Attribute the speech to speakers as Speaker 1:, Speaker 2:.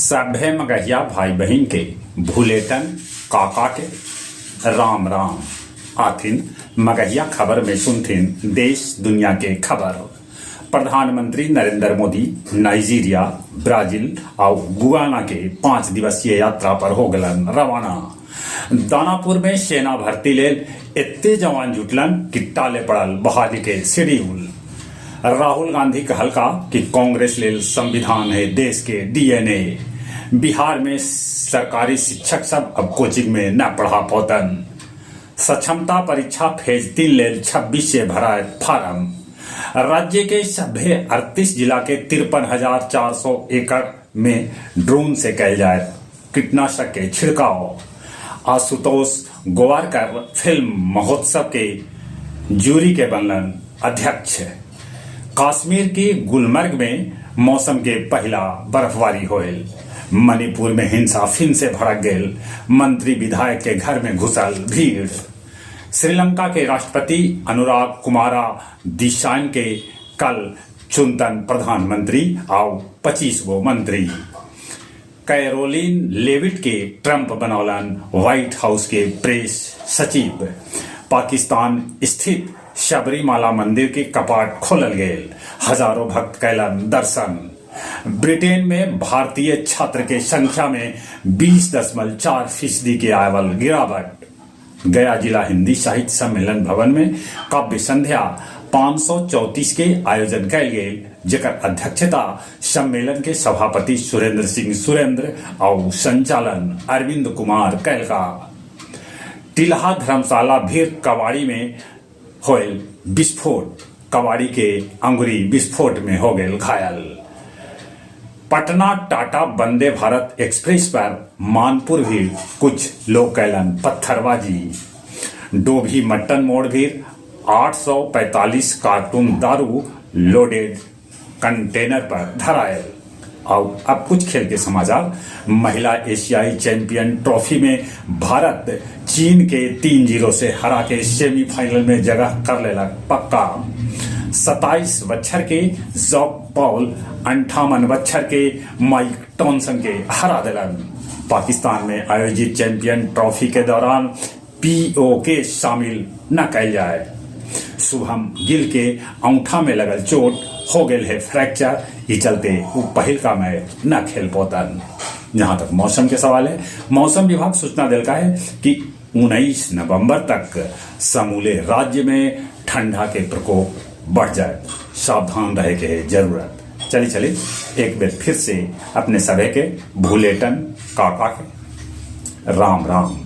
Speaker 1: सभ्भे मगहिया भाई बहिन के भुलेटन काका के राम राम। आथिन मगहिया खबर में सुनथिन देश दुनिया के खबर। प्रधानमंत्री नरेंद्र मोदी नाइजीरिया, ब्राजील आउ गुयाना के 5 दिवसीय यात्रा पर हो गेलन रवाना। दानापुर में सेना भर्ती लेल एत्ते जवान जुटलन कि टाले पड़ल बहाली के शेड्यूल। राहुल गांधी कहलका कि कांग्रेस लेल संविधान हे देश के डीएनए। बिहार में सरकारी शिक्षक सब अब कोचिंग में न पढ़ा पौतन। सक्षमता परीक्षा फेज 3 लेल 26 से भराए फार्म। राज्य के सभे 38 जिला के 53,400 एकड़ में ड्रोन से कैल जाए कीटनाशक के छिड़काव। आशुतोष गोवारकर फिल्म महोत्सव के जूरी के बनलन अध्यक्ष। कश्मीर की गुलमर्ग में मौसम के पहला बर्फबारी होयल। मणिपुर में हिंसा फिन से भड़क गेल, मंत्री विधायक के घर में घुसल भीड़। श्रीलंका के राष्ट्रपति अनुराग कुमारा दिशाइन के कल चुनतन प्रधानमंत्री आउ 25 गो मंत्री। कैरोलिन लेविट के ट्रंप बनौलन व्हाइट हाउस के प्रेस सचिव। पाकिस्तान स्थित शबरीमाला मंदिर के कपाट खोलल गेल, हजारों भक्त कैलन दर्शन। ब्रिटेन में भारतीय छात्र के संख्या में 20.4% के आवल गिरावट। गया जिला हिंदी साहित्य सम्मेलन भवन में काव्य संध्या 534 के आयोजन कैल गेल, जेकर अध्यक्षता सम्मेलन के सभापति सुरेंद्र सिंह सुरेंद्र और संचालन अरविंद कुमार कैलका। टिल्हा धर्मशाला भीड़ कबाड़ी में होयल विस्फोट, कबाड़ी के अंगुरी विस्फोट में हो गए घायल। पटना टाटा वंदे भारत एक्सप्रेस पर मानपुर भी कुछ लोग कैलन पत्थरबाजी। डोभी मट्टन मोड़ भी 845 कार्टून दारू लोडेड कंटेनर पर धरायल। और अब कुछ खेल के समाचार। महिला एशियाई चैंपियन ट्रॉफी में भारत चीन के 3-0 से हरा के सेमीफाइनल में जगह कर लेलक पक्का। 27 बच्छर के जॉक पॉल 58 बच्छर के माइक टॉनसन के हरा दिलन। पाकिस्तान में आयोजित चैंपियन ट्रॉफी के दौरान पीओके शामिल न कैल जाए। शुभम गिल के औंठा में लगल चोट हो गए है फ्रैक्चर, ये चलते वो पहिल का मैच न खेल पौतन। जहां तक मौसम के सवाल है, मौसम विभाग सूचना दिलका है कि 19 नवंबर तक समूले राज्य में ठंडा के प्रकोप बढ़ जाए, सावधान रहे के जरूरत। चलिए चलिए एक बार फिर से अपने सभी के भूलेटन काका के राम राम।